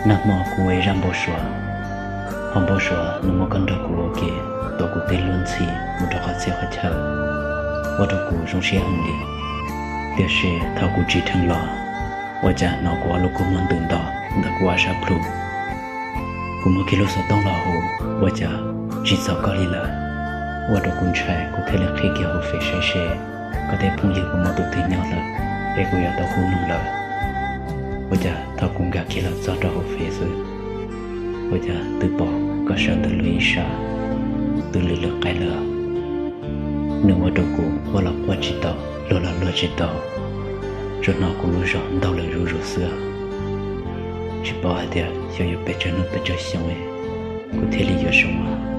Nag hmo kuv ua ib zaj npau suav, ho npau suav nws muab koj nrog kuv ua ke, tuav kuv tej lub ntxhi mus rau qhov txhia qhov chaw, ua rau kuv zoo siab heev li. Tiam sis thaum kuv tsim dheev los, ua cas hnov kuv ob lub kua muag ntws nto ntawm kuv ob sab plhu. Kuv muab kiag lub xov tooj los hu, ua cas tsis txog koj li lawm. Ua rau kuv ntshai, kuv thiaj li qhib kiag hauv Fev saib seb koj tej phooj ywg puas muaj tus twg nyob lawm, es kuv yuav tau hu nug lawm. Ua cas thaum kuv nkag kiag los txog rau hauv Fev xwb, ua cas twb pom koj sawv ntawm lub ib sab, twb lwm lwm qaib lawm. Nws ua rau kuv quaj los quaj tsis tau, luag los luag tsis tau, tsuas hnov kuv lub zog ntaug lawm zuj zus xwb. Tsis paub hais tias xyov yuav pes tsawg hnub pes tsawg xyoo kuv thiaj li yuav zoo.